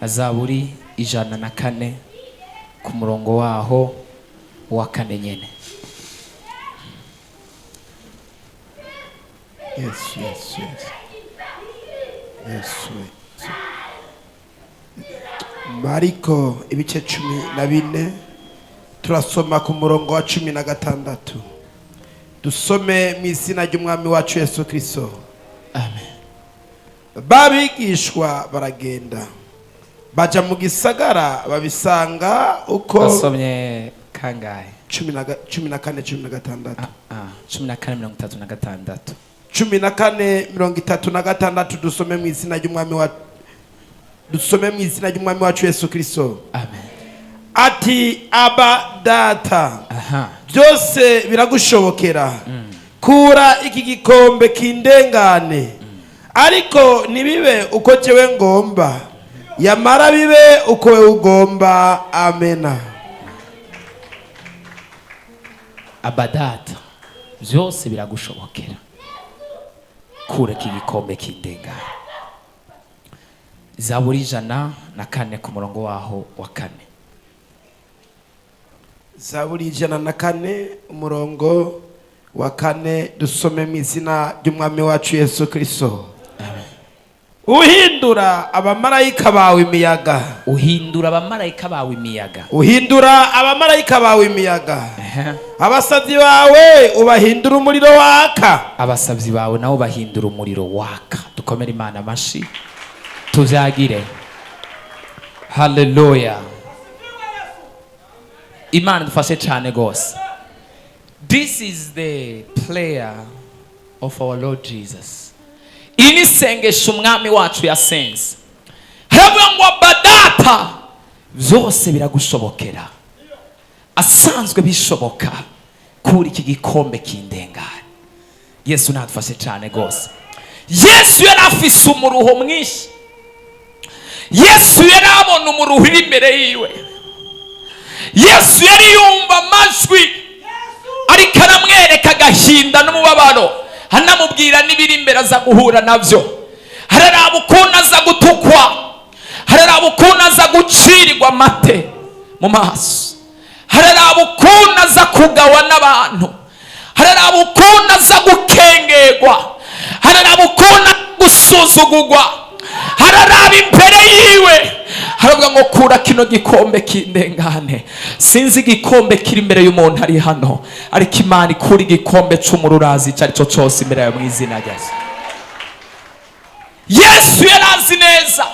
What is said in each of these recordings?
Na Zaburi 104 ku murongo waho wa kane nyene. Yes. Yesu we. Mariko ibice 14, turasoma ku murongo wa 16. Dusome mu izina ry'Umwami wacu Yesu Kristo. Amen. Babigishwa baragenda baja mu gisagara, babisanga uko. Basomye kangahe? 14, 16. 14 36. 14 36. Dusome mu izina ry'Umwami wa dusome mu izina ry'Umwami wacu Yesu Kristo. Amen. Ati: "Aba Data, byose biragushobokera, kura iki gikombe kindengane, ariko ntibibe uko jewe ngomba, yamara bibe uko wewe ugomba." Amena. Aba Data, byose biragushobokera, kura iki gikombe kindengane. Zaburi 104 ku murongo waho wa kane. Zaburi 104 umurongo wa kane. Dusome mu izina ry'Umwami wacu Yesu Kristo. Amen. Uhindura abamarayika bawe imiyaga. Uhindura abamarayika bawe imiyaga. Uhindura abamarayika bawe imiyaga. Abasabyi bawe ubahindura umuriro waka. Abasabyi bawe nabo bahindura umuriro waka. Dukomere Imana amashi, tuvyagire. Haleluya! Imana dufashe cyane rwose. This is the prayer of our Lord Jesus. Iri ni isengesho Umwami wacu yasenze. Haravuga ngo: "Aba Data, byose biragushobokera, asanzwe bishoboka, kuri iki gikombe kindengane." Yesu nadufashe cyane rwose. Yesu yari afise umuruho mwinshi. Yesu yari abona umuruho uri imbere yiwe. Yesu yari yumva amajwi ariko aramwereka agahinda n'umubabaro, anamubwira n'ibiri imbere aza guhura nabyo. Hararaba ukuntu aza gutukwa, hararaba ukuntu aza gucirirwa amate mu maso, hararaba ukuntu aza kugawa n'abantu, hararaba ukuntu aza gukengerwa, hararaba ukuntu gusuzugurwa, hararaba imbere yiwe. Haravuga ngo: "Kura kino gikombe kindengane." Sinzi igikombe kiri imbere y'umuntu ari hano, ariko Imana ikura igikombe c'umururazi icyo ari cyo cyose imbere yawe mu izina rya Yesu. Yesu yari azi neza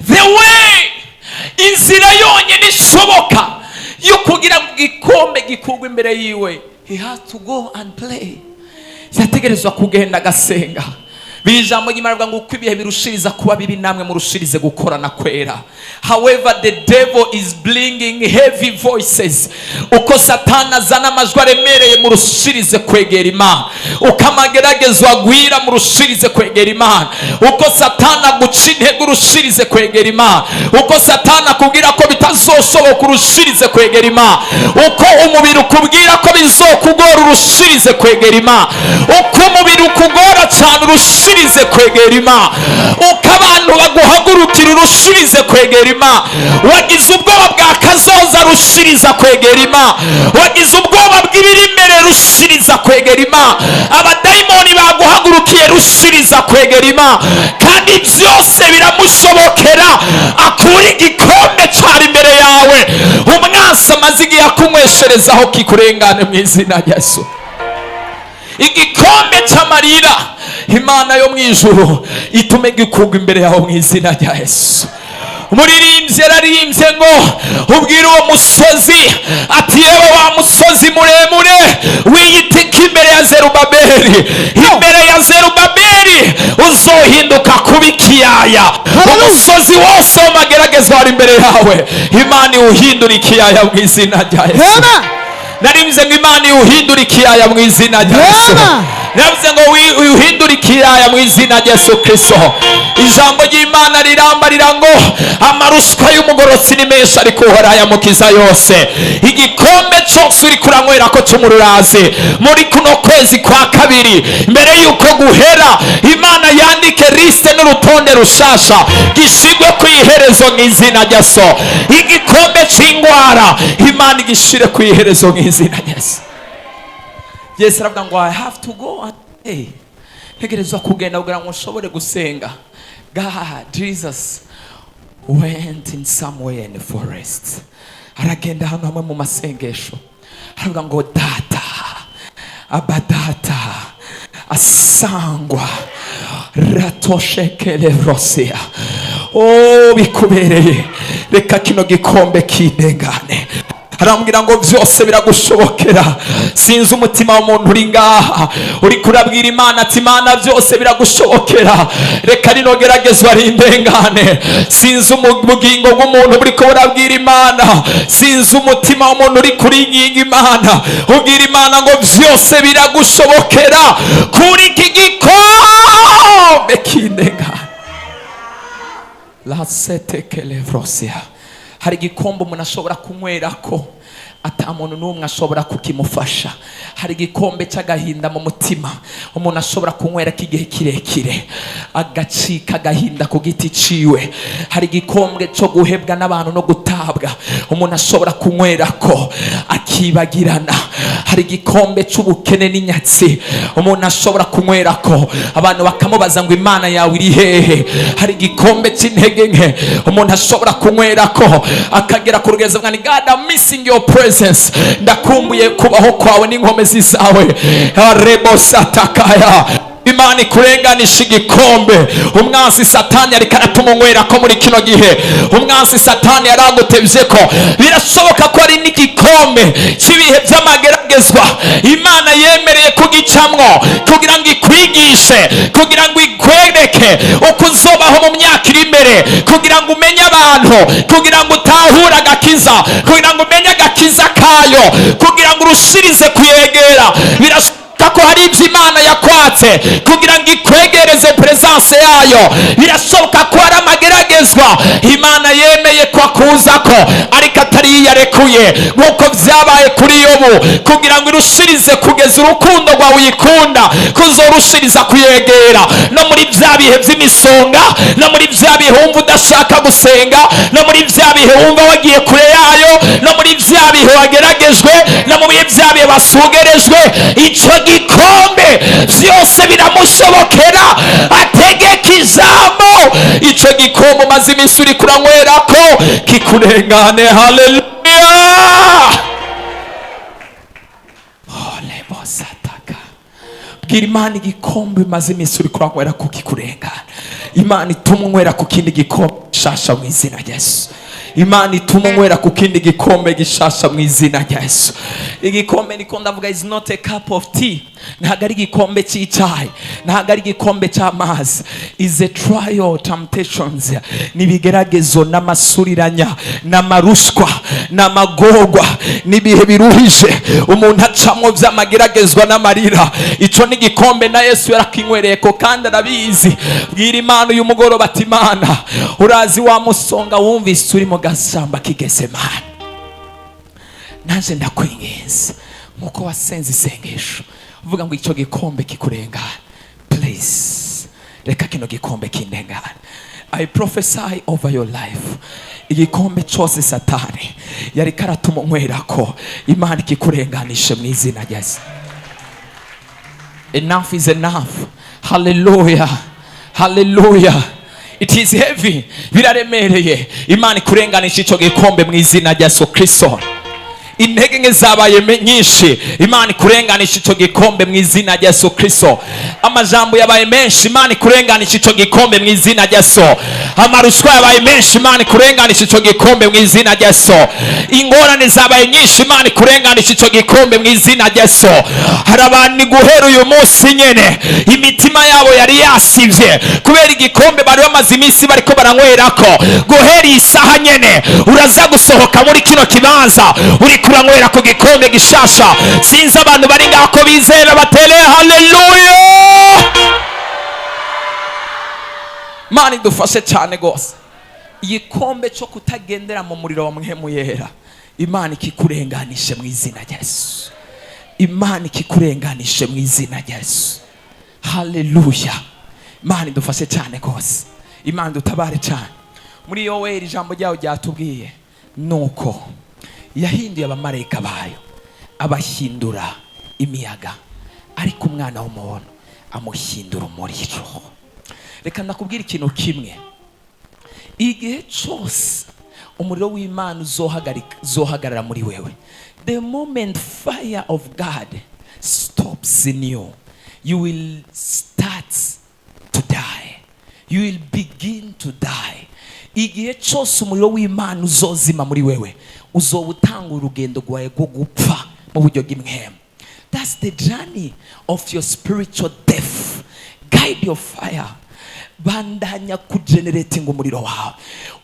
the way, inzira yonyine ishoboka yo kugira ngo igikombe gikurwe imbere yiwe. He has to go and pray. Yategerezwa kugenda agasenga. Biri ijambo ry'Imana rivuga ngo: "Uko ibihe birushiriza kuba bibi, namwe murushirize gukorana kwera." However the devil is bringing heavy voices, uko Satani azana amajwi aremereye, murushirize kwegera Imana. Uko amageragezo agwira, murushirize kwegera Imana. Uko Satani aguca intege, urushirize kwegera Imana. Uko Satani akubwira ko bitazoshoboka, urushirize kwegera Imana. Uko umubiri ukubwira ko bizokugora, urushirize kwegera Imana. Uko umubiri ukugora cyane, urushirize kwegera Imana. Uko abantu baguhagurukira, urushirize kwegera Imana. Wagize ubwoba bwa kazoza, rushiriza kwegera Imana. Wagize ubwoba bw'ibiri imbere, rushiriza kwegera Imana. Abadayimoni baguhagurukiye, rushiriza kwegera Imana. Kandi byose biramushobokera, akura igikombe cyari imbere yawe, umwansi amaze igihe akunywesherezaho, kikurengane mu izina rya Yesu. Igikombe cy'amarira, Imana yo mu ijuru itume gikurwa imbere yawe mu izina rya Yesu. Umuririmbyi yararimbye ngo: "Ubwire uwo musozi ati: yewe wa musozi muremure wiyitika imbere ya Zerubabeli, imbere ya Zerubabeli uzohinduka kuba ikiyaya." Umusozi wose w'amagerageza wari imbere yawe, Imana iwuhindura ikiyaya mu izina rya Yesu. Amen. Narimze ngo Imana iwuhindura ikiyaya mu izina rya Yesu. Amen. Navuze ngo uhindure ikiyaya mu izina rya Yesu Kristo. Ijambo ry'Imana rirambarira ngo amaruswa y'umugororotsi ni menshi, ariko Uhoraho ayamukiza yose. Igikombe cyose uri kuranywera ko cy'umururazi muri kuno kwezi kwa kabiri, mbere y'uko guhera, Imana yandike liste n'urutonde rushasha, gishigwe ku iherezo mu izina rya So. Igikombe cy'ingwara, Imana igishire ku iherezo mu izina rya Yesu. Yesu aravuga ngo "I have to go and pray." Ntegerezwa kugenda kugira ngo nshobore gusenga. God, Jesus went in somewhere in the forest. Aragenda hano hamwe mu masengesho, aravuga ngo "Data, Aba Data," asangwa ratoshekele rosia, "Oh, bikubereye, reka kino gikombe kindengane." Arambwira ngo byose biragushobokera. Sinzi umutima w'umuntu uri ngaha uri kurabwira Imana ati "Imana, byose biragushobokera, reka rino geragezwa rindengane." Sinzi ubugingo bw'umuntu buri ko burabwira Imana. Sinzi umutima w'umuntu uri kuringinga Imana, ubwira Imana ngo byose biragushobokera, kuri iki gikombe kindengane. Lasetekelevrosia. Hari igikombe umuntu ashobora kunywerako ata muntu n'umwe ashobora kukimufasha. Hari igikombe cy'agahinda mu mutima umuntu ashobora kunywera igihe kirekire, agacika agahinda ku giti ciwe. Hari igikombe cyo guhebwa n'abantu no gutabwa umuntu ashobora kunywerako akibagirana. Hari igikombe cy'ubukene n'inyatsi umuntu ashobora kunywerako abantu bakamubaza ngo "Imana yawe iri hehe?" Hari igikombe cy'intege nke umuntu ashobora kunywerako akagera ku rugezo bwa "God, I'm missing your presence, ndakumbuye kubaho kwawe n'inkomezi zawe." Rebo satakaya. Imana ikurenganisha igikombe umwansi Satani ariko aratuma unywera ko muri kino gihe. Umwansi Satani yaragutevye ko birashoboka ko ari n'igikombe cy'ibihe by'amageragezwa Imana yemereye kugicamwo kugira ngo ikwigishe, kugira ngo ikwereke uko uzobaho mu myaka iri imbere, kugira ngo umenye abantu, kugira ngo utahure agakiza, kugira ngo umenye agakiza kayo, kugira ngo urushirize kuyegera. Birashoboka ko hari ibyo Imana yakwatse kugira ngo ikwegereze presence yayo. Birashoboka ko hari amageragezwa Imana yemeye ko akuza ko, ariko atari yiyarekuye, nk'uko byabaye kuri Yobu, kugira ngo irushirize kugeza urukundo rwawe uyikunda, kuzorushiriza kuyegera no muri bya bihe by'imisonga, no muri bya bihe wumva udashaka gusenga, no muri bya bihe wumva wagiye kure yayo, no muri bya bihe wageragejwe, no mu bihe bya bihe wasugerejwe. Icyo gikombe byose biramushobokera, ategeka ijambo, icyo gikombe umaze iminsi uri kuranywerako kikurengane. Haleluya. Olebosataka. Bwira Imana igikombe umaze iminsi uri kuranywera ko kikurengana. Imana ituma unywera ku kindi gikombe gishasha mu izina rya Yesu. Imana ituma unywera ku kindi gikombe gishasha mu izina rya Yesu. Igikombe niko ndavuga is not a cup of tea. Ntabwo ari igikombe cy'icyayi, ntabwo ari igikombe cy'amazi. Is a trial, temptations, n'ibigeragezo n'amasuriranya n'amaruswa n'amagorwa n'ibihe biruhije umuntu acamwo by'amageragezwa n'amarira. Icyo ni igikombe na Yesu yarakinywereye ko kandi arabizi. Bwira Imana uyu mugoroba ati "Imana, urazi wa musonga wumvise uri mu gashyamba k'igesemani. Naje ndakwinginze, nkuko wasenze isengesho uvuga ngo icyo gikombe kikurengana, please reka kino gikombe kindengane." I prophesy over your life, igikombe cyose Satani yari karatuma unywerako, Imana ikikurenganishe mu izina rya Yesu. Enough is enough. Hallelujah, hallelujah. It is heavy, biraremereye. Imana ikurenganisha icyo gikombe mu izina rya Yesu Kristo. Intege nke zabaye nyinshi, Imana ikurenganisha icyo gikombe mu izina rya Yesu Kristo. Amajambo yabaye menshi, Imana ikurenganisha icyo gikombe mu izina rya Yesu. Amaruswa yabaye menshi, Imana ikurenganisha icyo gikombe mu izina rya Yesu. Ingorane zabaye nyinshi, Imana ikurenganisha icyo gikombe mu izina rya Yesu. Hari abantu guhera uyu munsi nyene imitima yabo yari yasivye kubera igikombe bari bamaze iminsi bariko baranywerako. Guhera iyi saha nyene uraza gusohoka muri kino kibanza uri. Uranywera ku gikombe gishasha. Sinzi abantu bari ngaho ko bizera, batere haleluya. Mana idufashe cyane rwose. Igikombe cyo kutagendera mu muriro wa Mpwemu Yera, Imana ikikurenganishe mu izina rya Yesu. Imana ikikurenganishe mu izina rya Yesu. Haleluya. Imana idufashe cyane rwose, Imana idutabare cyane. Muri Yoweri ijambo ryayo ryatubwiye nuko yahinduye abamarayika bayo abahindura imiyaga, ariko umwana w'umuntu amuhindura umuriro. Reka ndakubwira ikintu kimwe: igihe cyose umuriro w'Imana uzohagarara muri wewe, the moment fire of God stops in you, you will start to die, you will begin to die. Igihe cyose umuriro w'Imana uzozima muri wewe, uzoba utanga urugendo rwawe rwo gupfa mu buryo bw'impwemu. That's the journey of your spiritual death. Guide your fire. Bandanya kugeneratinga umuriro wawe.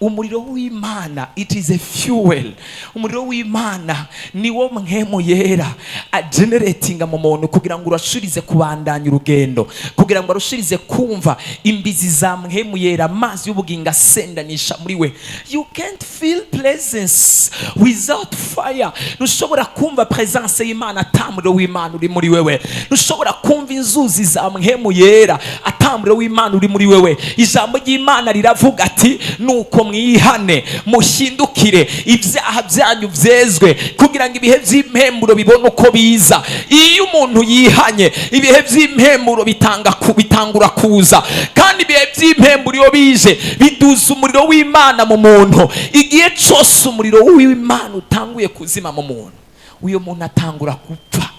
Umuriro w'Imana, it is a fuel. Umuriro w'Imana niwo Mpwemu Yera ageneratinga mu muntu kugira ngo urashirize kubandanya urugendo, kugira ngo arushirize kumva imbizi za Mpwemu Yera, amazi y'ubugingo asendanisha muri we. You can't feel presence without fire. Ntushobora kumva presence y'Imana ata muriro w'Imana uri muri wewe. Ntushobora kumva inzuzi za Mpwemu Yera ata muriro w'Imana uri muri wewe. Ijambo ry'Imana riravuga ati: "Nuko mwihane, muhindukire, ibyaha byanyu byezwe, kugira ngo ibihe by'impemburo bibone uko biza." Iyo umuntu yihanye, ibihe by'impemburo bitangura kuza, kandi ibihe by'impemburo iyo bije biduza umuriro w'Imana mu muntu. Igihe cyose umuriro w'Imana utanguye kuzima mu muntu, uyo muntu atangura gupfa.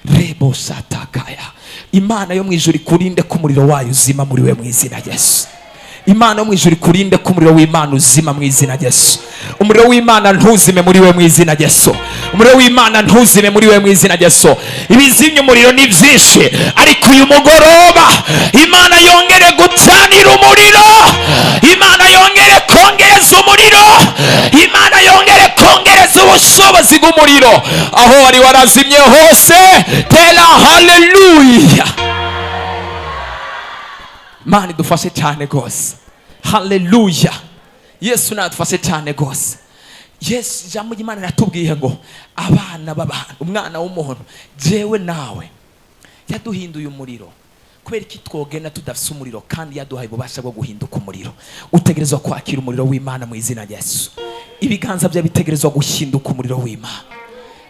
Rebo satakaya. Imana yo mu ijuru ikurinde ko umuriro wayo uzima muri we mu izina rya Yesu. Imana yo mu ijuru ikurinde ko umuriro w'Imana uzima mu izina rya Yesu. Umuriro w'Imana ntuzime muri we mu izina rya Yesu. Umuriro w'Imana ntuzime muri we mu izina rya Yesu. Ibizimya umuriro ni byinshi, ariko uyu mugoroba Imana yongere gucanira umuriro, Imana yongere kongereza umuriro, Imana yongere kongereza ubushobozi bw'umuriro aho wari warazimye hose. Tera haleluya. Imana idufashe cyane rwose. Haleluya. Yesu nadufashe cyane rwose. Yesu, ijambo ry'Imana riratubwiye ngo abana b'abantu, umwana w'umuntu, jewe nawe, yaduhinduye umuriro. Kubera iki twogenda tudafise umuriro kandi yaduhaye ububasha bwo guhinduka umuriro? Utegerezwa kwakira umuriro w'Imana mu izina rya Yesu. Ibiganza byawe bitegerezwa guhinduka umuriro w'Imana.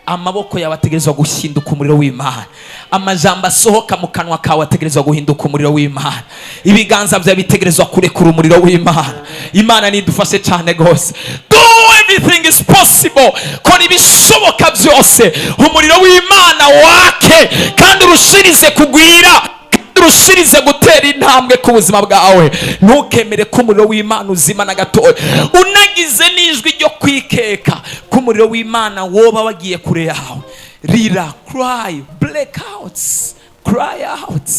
Amaboko yawe ategerezwa guhinduka umuriro w'Imana. Amajambo asohoka mu kanwa kawe ategerezwa guhinduka umuriro w'Imana. Ibiganza byawe bitegerezwa kurekura umuriro w'Imana. Imana nidufashe cyane rwose. Do everything is possible. Kora ibishoboka byose umuriro w'Imana wake kandi urushirize kugwira, kandi urushirize gutera intambwe ku buzima bwawe. Ntukemere ko umuriro w'Imana uzima na gatoya. Unagize n'ijwi ryo kwikeka ko umuriro w'Imana woba wagiye kure yawe, rira, cry, break out, cry out,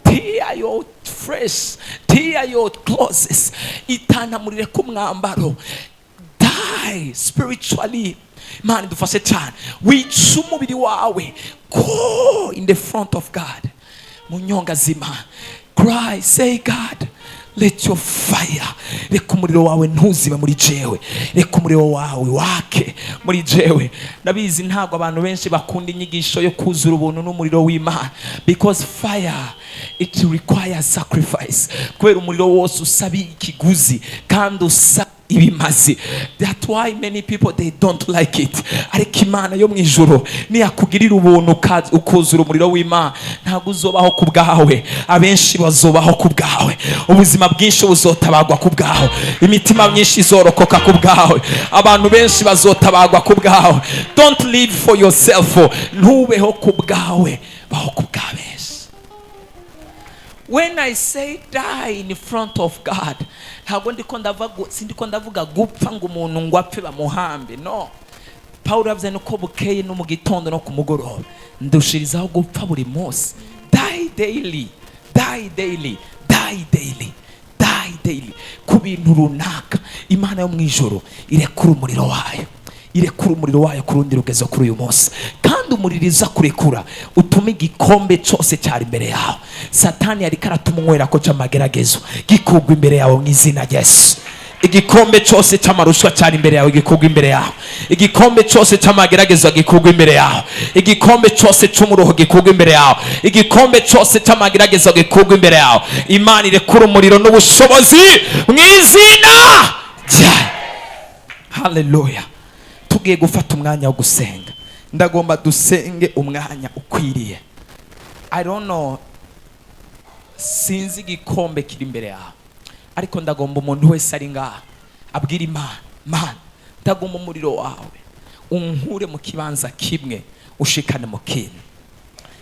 tear your flesh, tear your clothes, itanamurire ku mwambaro. Die spiritually. Imana idufashe cyane. Wica umubiri wawe. Go in the front of God, mu nyonga z'Imana. Cry, say, "God, let your fire, reka umuriro wawe ntuzime muri jewe, reka umuriro wawe wake muri jewe." Ndabizi, ntabwo abantu benshi bakunda inyigisho yo kuzura ubuntu n'umuriro w'Imana, because fire, it requires sacrifice. Kubera umuriro wose usaba ikiguzi kandi usaba ibimazi. That why many people, they don't like it. Ariko Imana yo mu ijuru niyakugirira ubuntu ukuzura umuriro w'Imana, ntabwo uzobaho ku bwawe, abenshi bazobaho ku bwawe. Ubuzima bwinshi buzotabagwa ku bwawe, imitima myinshi izorokoka ku bwawe, abantu benshi bazotabagwa ku bwawe. Don't live for yourself. Ntubeho ku bwawe, baho ku bwa benshi. When I say die in front of God, ntabwo ndiko ndavuga, sindiko ndavuga gupfa ngo umuntu ngo apfe bamuhambe. No, Paul yavuze nuko bukeye no mu gitondo no ku mugoroba ndushirizaho gupfa buri munsi. Die daily, die daily, die daily, die daily ku bintu runaka. Imana yo mu ijoro irekura umuriro wayo. Irekura umuriro wayo ku rundi rugezo kuri uyu munsi, kandi umuriro iza kurekura utume igikombe cyose cyari imbere yawe, Satani yari karatumwera ko cy'amageragezo, gikugwa imbere yawe mu izina rya Yesu. Igikombe cyose cy'amarushwa cyari imbere yawe gikugwa imbere yawe. Igikombe cyose cy'amageragezo gikugwa imbere yawe. Igikombe cyose cy'umuruho gikugwa imbere yawe. Igikombe cyose cy'amageragezo gikugwa imbere yawe. Imana irekura umuriro n'ubushobozi mu izina ryayo. Haleluya! Tugiye gufata umwanya wo gusenga. Ndagomba dusenge umwanya ukwiriye. I don't know, sinzi igikombe kiri imbere yawe, ariko ndagomba umuntu wese ari ngaha abwira Imana: "Mana, ndagomba umuriro wawe unkure mu kibanza kimwe ushikane mu kindi."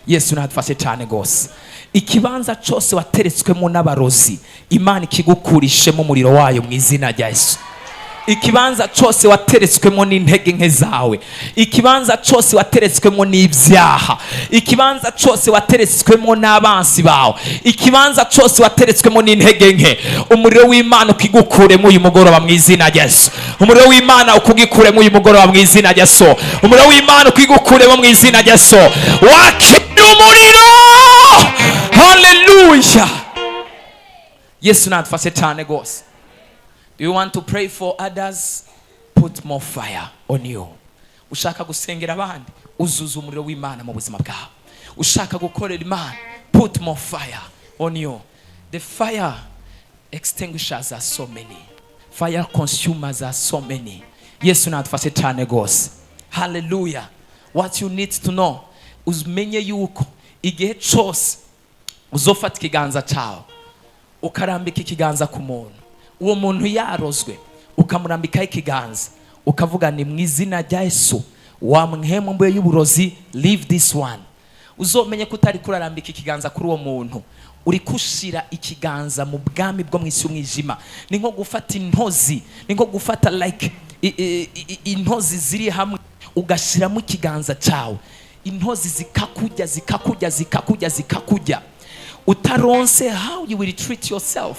Yesu nadufashe cyane rwose. Ikibanza cyose wateretswemo n'abarozi, Imana ikigukurishemo umuriro wayo mu izina rya Yesu. Ikibanza cyose wateretswemo n'intege nke zawe, ikibanza cyose wateretswemo n'ibyaha, ikibanza cyose wateretswemo n'abansi bawe, ikibanza cyose wateretswemo n'intege nke, umuriro w'Imana ukigukuremo uyu mugoroba mu izina rya Yesu. Umuriro w'Imana ukug'ikuremo uyu mugoroba mu izina rya Yesu. Umuriro w'Imana ukigukuremo mu izina rya Yesu. Wakira umuriro. Haleluya! Yesu nadufashe cyane rwose. Do you want to pray for others? Put more fire on you. Ushaka gusengera abandi? Uzuza umuriro w'Imana mu buzima bwawe. Ushaka gukorera Imana? Put more fire on you. The fire extinguishers are so many. Fire consumers are so many. Yesu nadufashe cyane rwose. Hallelujah. What you need to know, umenye yuko igihe cyose uzofata ikiganza cyawe ukarambika ikiganza ku muntu, uwo muntu yarozwe, ukamurambikaho ikiganza, ukavuga ni mu izina rya Yesu, wa mpwemu mbi y'uburozi, leave this one, uzomenye ko utari kurarambika ikiganza kuri uwo muntu, uri kushira ikiganza mu bwami bwo mu isi y'umwijima. Ni nko gufata intozi, ni nko gufata like intozi ziri hamwe, ugashyiramo ikiganza cyawe, intozi zikakujya, zikakujya, zikakujya, zikakujya. Utaronse how you will treat yourself,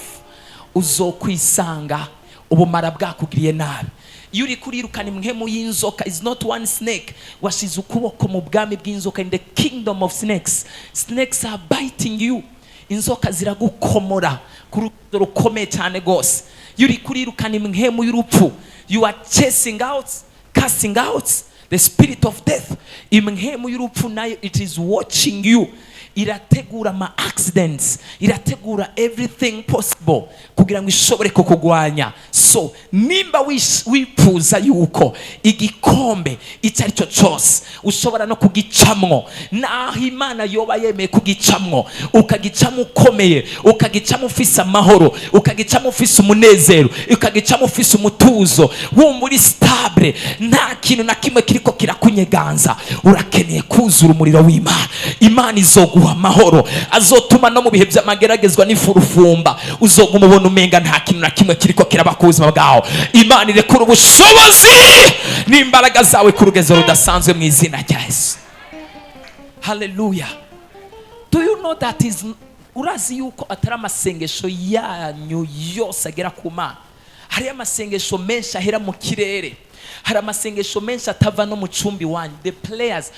uzokwisanga ubumara bwakugiriye nabi. Iyo uri kurirukana impwemu y'inzoka, is not one snake, washize ukuboko mu bwami bw'inzoka, in the kingdom of snakes. Snakes are biting you. Inzoka ziragukomora ku rugero rukomeye cyane rwose. Iyo uri kurirukana impwemu y'urupfu, you are chasing out, casting out the spirit of death. Impwemu y'urupfu nayo, it is watching you. Irategura ama accidents, irategura everything possible kugira ngo ishobore kukugwanya. So nimba wifuza yuko igikombe icyo ari cyo cyose ushobora no kugicamwo, naho Imana yoba yemeye kugicamwo, ukagicamo ukomeye, ukagicamo ufise amahoro, ukagicamo ufise umunezero, ukagicamo ufise umutuzo, wumva uri stable, nta kintu na kimwe kiriko kirakunyeganza, urakeneye kuzura umuriro w'Imana. Imana izoguha amahoro azotuma no mu bihe by'amageragezwa n'ifurufumba uzoguma ubona umenga nta kintu na kimwe kiriko kiraba ku buzima bwawe. Imana irekura ubushobozi n'imbaraga zawe ku rugezo rudasanzwe mu izina rya Yesu. Haleluya! Do you know that is, urazi yuko atari amasengesho yanyu yose agera ku Mana? Hariyo amasengesho menshi ahera mu kirere. Hari amasengesho menshi atava no mu cumbi wanyu, the prayers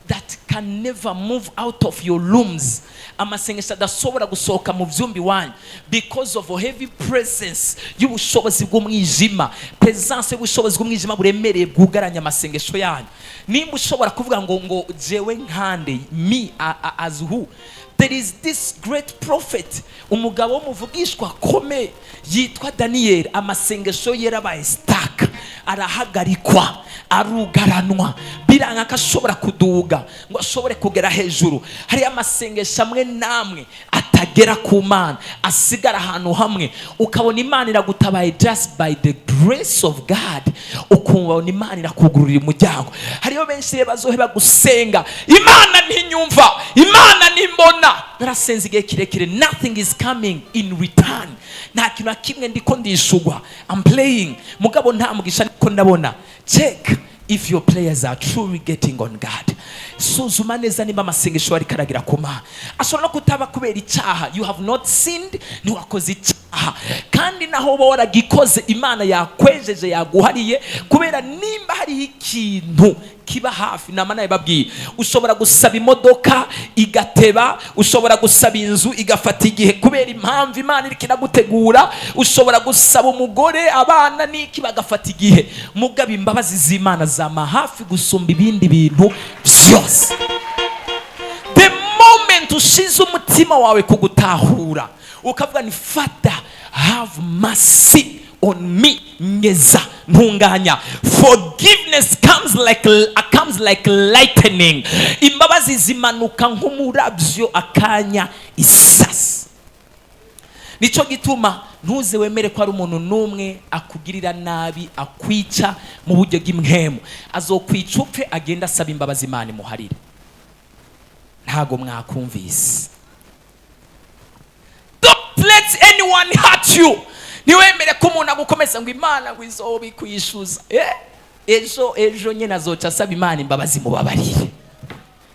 that can never move out of your rooms, amasengesho adashobora gusohoka mu byumba iwanyu because of a heavy presence y'ubushobozi bw'umwijima, presence y'ubushobozi bw'umwijima buremereye bwugaranya amasengesho yanyu. Nimba ushobora kuvuga ngo jewe nkande, me as who? There is this great prophet, umugabo w'umuvugishwa akomeye yitwa Daniyeli. Amasengesho ye yarabaye stuck, arahagarikwa, arugaranwa, biranga ko ashobora kuduga ngo ashobore kugera hejuru. Hariyo amasengesho amwe n'amwe atagera ku Mana, asigara ahantu hamwe, ukabona Imana iragutabaye just by the grace of God, ukabona Imana irakugururira umuryango. Hariyo benshi rero bazoheba gusenga: "Imana ntinyumva, Imana ntimbona, narasenze igihe kirekire, nothing is coming in return, nta kintu na kimwe ndiko ndishugwa. I'm praying, mugabo nta mugisha ndiko ndabona." Check if your prayers are truly getting on God. Suzuma neza niba amasengesho ariko aragira ku Mana. Ashobora no kutaba kubera icyaha. You have not sinned, ntiwakoze icyaha. Kandi Kandi naho uba waragikoze, Imana yakwejeje, yaguhariye. Kubera nimba hariho ikintu kiba hafi, nama nabibabwiye, ushobora gusaba imodoka igateba, ushobora gusaba inzu igafata igihe kubera impamvu Imana iriko iragutegura, ushobora gusaba umugore, abana n'iki bagafata igihe, mugabo imbabazi z'Imana zama hafi gusumba ibindi bintu byose. The moment ushize umutima wawe kugutahura, ukavuga ni "Father, have mercy on me, nyeza, ntunganya," forgiveness comes like lightning. Imbabazi zimanuka nk'umurabyo akanya isasi. Nicyo gituma ntuze wemere ko ari umuntu n'umwe akugirira nabi, akwica mu buryo bw'impwemu. Azokwica upfe, agenda asaba imbabazi, Imana imuharire. Ntago mwakumvise. Don't let anyone hurt you. Ntiwemere ko umuntu agukomeza ngo Imana ngo izobikwishyuza. Ejo ejo nyine azoca asaba Imana imbabazi, mubabarire.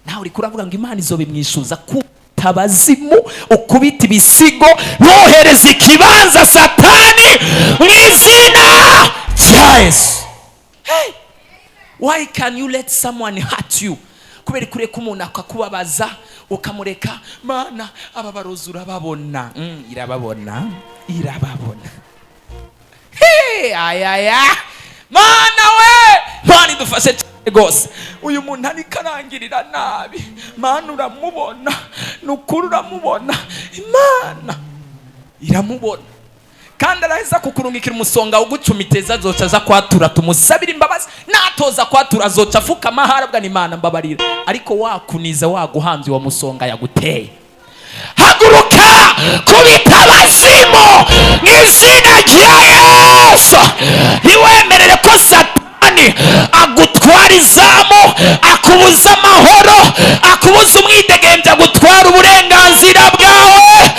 Nawe uri kuravuga ngo Imana izobimwishyuza. Kuta abazimu, ukubita ibisigo, ntuhereze ikibanza Satani mu izina rya Yesu. Hey! Why can you let someone hurt you? Kubera kureka umuntu akakubabaza, ukamureka. Mana, aba barozi urababona? Irababona, irababona. Hey, ayaya, Mana we, Mana idufashe cyane rwose. Uyu muntu ariko arangirira nabi, Mana uramubona, ni ukuri uramubona. Imana iramubona, kandi araheza kukurungikira umusonga ugucumiteza. Azoca aza kwatura, tumusabire imbabazi. Natoza kwatura, azoca afukama aharabwa ni "Imana mbabarira." Ariko wakuniza, waguhambye, uwo musonga yaguteye. Haguruka, kubita abazimu mu izina rya Yesu. Ntiwemerere ko Satani agutwara izamu, akubuza amahoro, akubuza umwidegembyo, agutwara uburenganzira bwawe.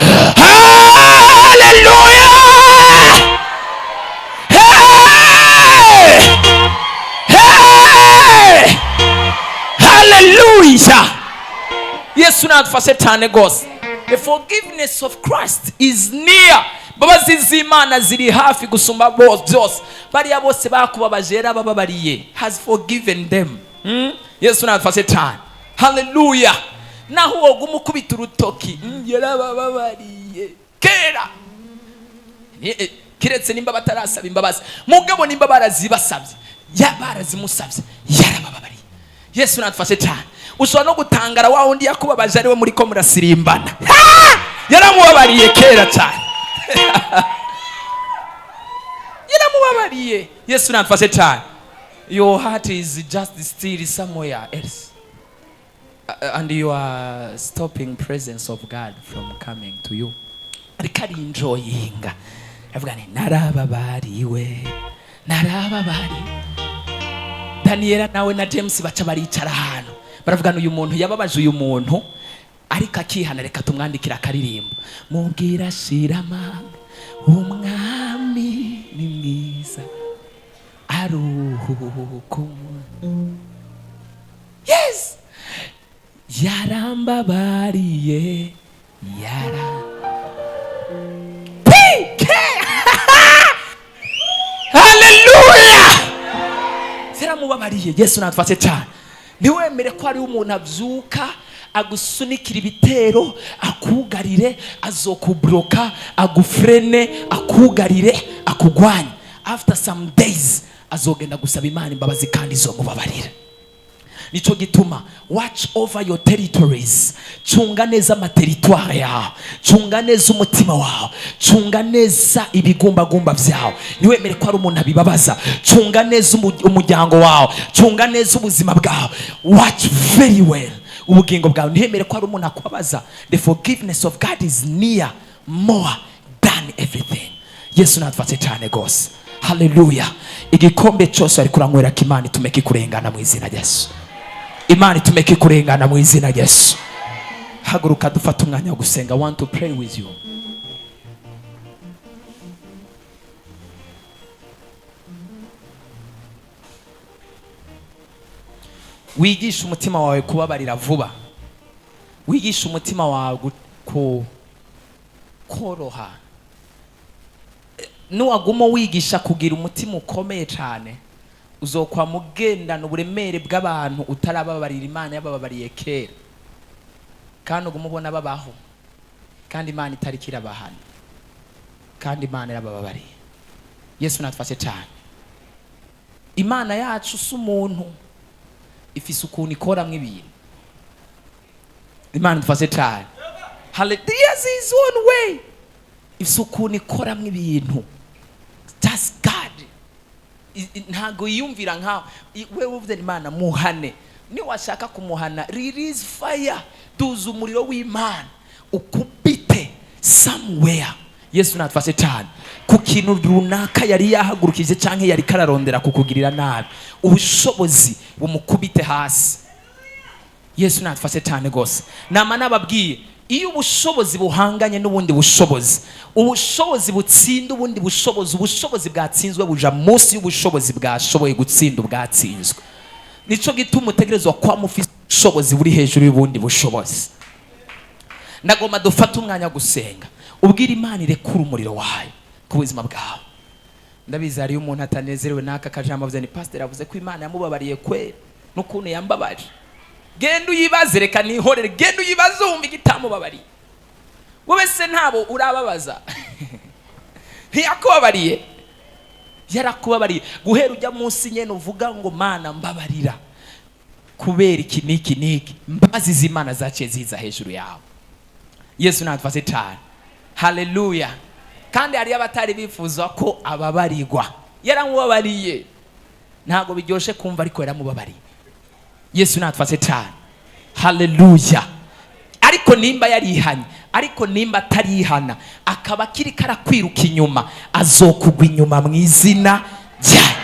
Haleluya! Hey! Hey! Haleluya! Yesu nadufashe cyane rwose. The forgiveness of Christ is near. Imbabazi z'Imana ziri hafi gusumba byose. Bariya bose bakubabaje yarabababariye, has forgiven them. Yesu nadufashe cyane. Haleluya! Naho woguma ukubita urutoki, yarabababariye kera. Kiretse nimba batarasaba imbabazi, mugabo nimba barazibasabye, ya barazimusabye, yarabababariye. Yesu nadufashe cyane. Ushobora no gutangara wa wundi yakubabaje ariwe muri ko murasirimbana. Ha! Yaramubabariye kera cyane, yaramubabariye. Yesu nadufashe cyane. Your heart is just still somewhere else, and you are stopping presence of God from coming to you. Ariko ari enjoyinga, avuga ni "Narababariwe, narababariwe." Daniyela nawe na James baca baricara ahantu, baravugana: "Uyu muntu yababaje uyu muntu ariko akihana, reka tumwandikire akaririmbo." Mubwira shiramanga, umwami ni mwiza, aruhuka umuntu. Yes, yarambabariye, yara PK. Haleluya! Yaramubabariye. Yesu natufashe cyane. Ntiwemere ko hariho umuntu abyuka agusunikira ibitero, akugarire, azokuburoka, agufrene, akugarire, akugwanye. After some days azogenda gusaba Imana imbabazi kandi izomubabarira. Nicyo gituma watch over your territories. Cunga neza ama territoire yawe, cunga neza umutima wawe, cunga neza ibigumbagumba byawe. Ntiwemere ko hari umuntu abibabaza. Cunga neza umuryango wawe, cunga neza ubuzima bwawe. Watch very well ubugingo bwawe, ntiwemere ko hari umuntu akubabaza. The forgiveness of God is near more than everything. Yesu natufashe cyane rwose. Haleluya! Igikombe cyose ariko uranywera, ko Imana itume kikurengana mu izina rya Yesu. Imana itume kikurengana mu izina rya Yesu. Haguruka, dufate umwanya wo gusenga. I want to pray with you. Wigishe umutima wawe kubabarira vuba, wigishe umutima wawe koroha. Nuwaguma wigisha kugira umutima ukomeye cyane, uzokwama ugendana uburemere bw'abantu utarababarira. Imana yabababariye kera, kandi uguma ubona babaho, kandi Imana itariko irabahana, kandi Imana yarabababariye. Yesu natufashe cyane. Imana yacu si umuntu, ifise ukuntu ikoramwo ibintu. Imana idufashe cyane. Hallelujah. His own way, ifise ukuntu ikoramwo ibintu. That's God. Ntago yiyumvira nkawe. Wewe uvuze Imana muhane, niwashaka kumuhana, release fire, duza umuriro w'Imana ukubite somewhere. Yesu natufashe cyane. Ku kintu runaka yari yahagurukije cyangwa yari kararondera kukugirira nabi, ubushobozi bumukubite hasi. Yesu natufashe cyane rwose. Nama nababwiye, iyo ubushobozi buhanganye n'ubundi bushobozi, ubushobozi butsinda ubundi bushobozi. Ubushobozi bwatsinzwe buja munsi y'ubushobozi bwashoboye gutsinda ubwatsinzwe. Nico gituma utegerezwa kuba mufise ubushobozi buri hejuru y'ubundi bushobozi. Ndagomba dufate umwanya wo gusenga, ubwira Imana irekura umuriro wayo ku buzima bwawe. Ndabizi, hariyo umuntu atanezerewe n'aka kajambo, avuze ni pasiteri avuze ko Imana yamubabariye kwera n'ukuntu yambabaje. Genda uyibaze, reka nihorere. Genda uyibaze wumva igitamubabariye. Wowe se ntabo urababaza? Ntiyakubabariye? Yarakubabariye. Guhera ujya munsi nyene uvuga ngo: "Mana, mbabarira kubera iki n'iki n'iki," mbabazi z'Imana zaciye ziza hejuru yawe. Yesu natufashe cyane. Haleluya. Kandi hariyo abatari bifuza ko ababarirwa, yaramubabariye. Ntabwo biryoshe kumva, ariko yaramubabariye. Yesu natufashe cyane. Haleluya. Ariko nimba yarihanye, ariko nimba atarihana, akaba akiri karakwiruka inyuma, azokugwa inyuma mu izina rya.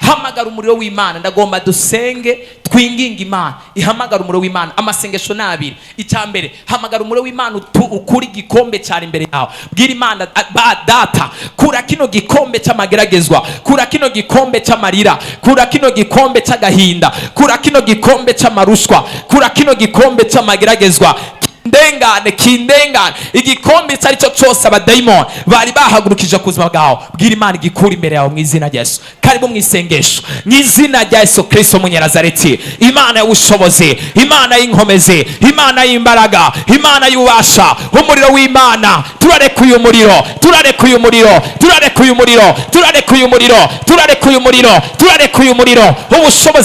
Hamagara umuriro w'Imana. Ndagomba dusenge, twinginga Imana ihamagara umuriro w'Imana. Amasengesho ni abiri. Icya mbere, hamagara umuriro w'Imana, ukure igikombe cyari imbere yawe. Bwira Imana: "Ba Data, kura kino gikombe cy'amageragezwa, kura kino gikombe cy'amarira, kura kino gikombe cy'agahinda, kura kino gikombe cy'amarushwa, kura kino gikombe cy'amageragezwa, kindengane, kindengane." Igikombe icyo ari cyo cyose abadayimoni bari bahagurukije ku buzima bwawe, bwira Imana igikura imbere yawe mu izina rya Yesu. Karibu mu isengesho. Mu izina rya Yesu Kirisito Munyanazareti, Imana y'ubushobozi, Imana y'inkomezi, Imana y'imbaraga, Imana y'ububasha, umuriro w'Imana, turarekuye umuriro, turarekuye umuriro, turarekuye umuriro, turarekuye umuriro, turarekuye umuriro, turarekuye umuriro, ubushobozi.